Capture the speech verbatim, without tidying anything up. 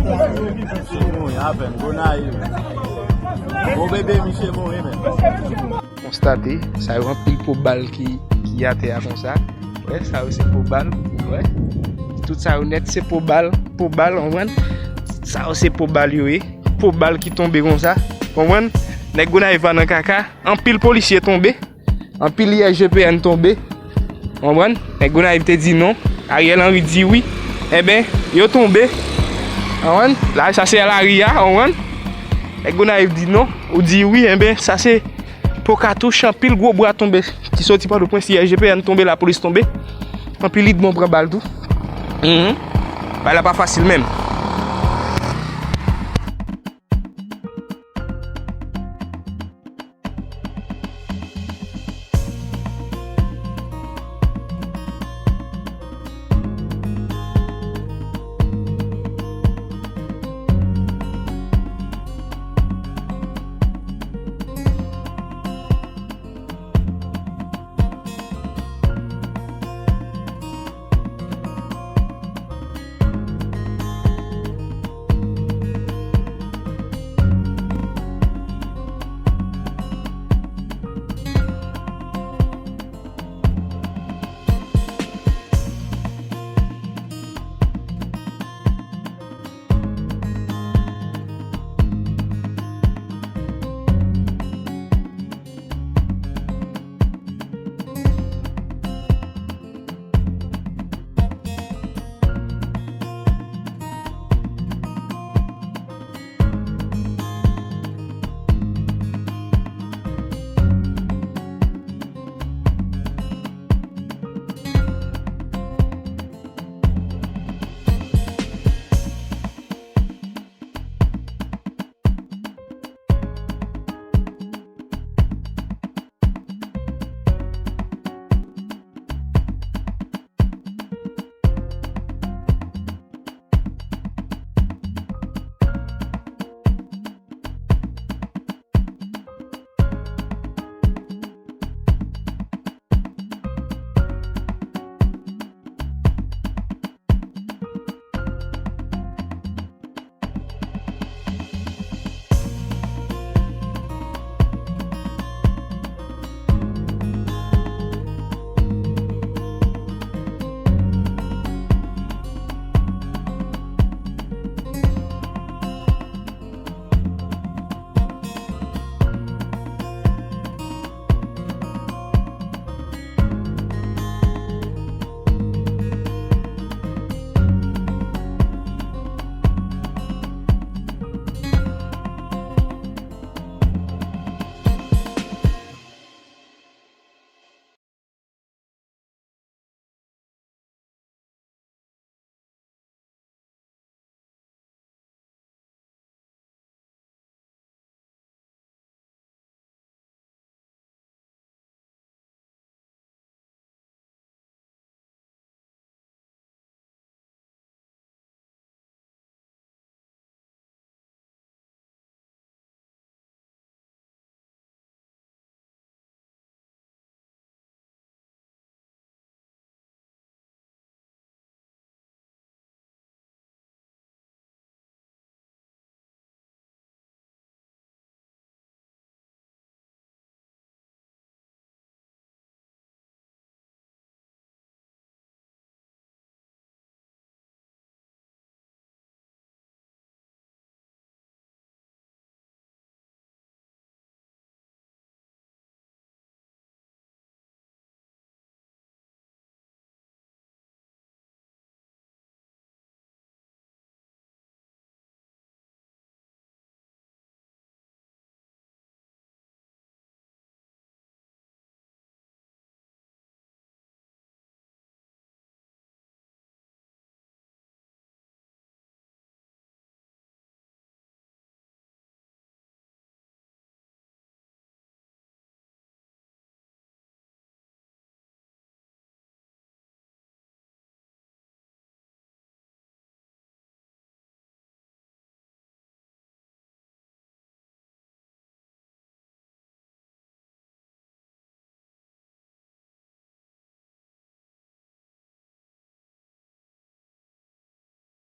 Misye mouri avè m, Gonayiv. Bon bebe, misye mouri menm. Konstate, sa yo anpil po bal ki, ki atè a konsa. Wè, sa yo se po bal. Wè. Tout sa yo nèt se po bal, po bal, konprann? Sa yo se po bal yo ye. Po bal ki tonbe konsa. Konprann? Nèg Gonayiv pa nan kaka. Anpil polisye tonbe. Anpil I S G P N tonbe. Konprann? Nèg Gonayiv te di non. Ariel Henry di wi. Enben, yo tonbe. Konprann? La, sa se lari a, konprann? Nèg Gonayiv di non. Ou di wi, enben, sa se po katouch, anpil gwo bwa tonbe. Ki soti Pòtoprens, I S G P N tonbe, lapolis tonbe. Anpil idmon pran bal tou. Mhm. Bagay la pa fasil menm.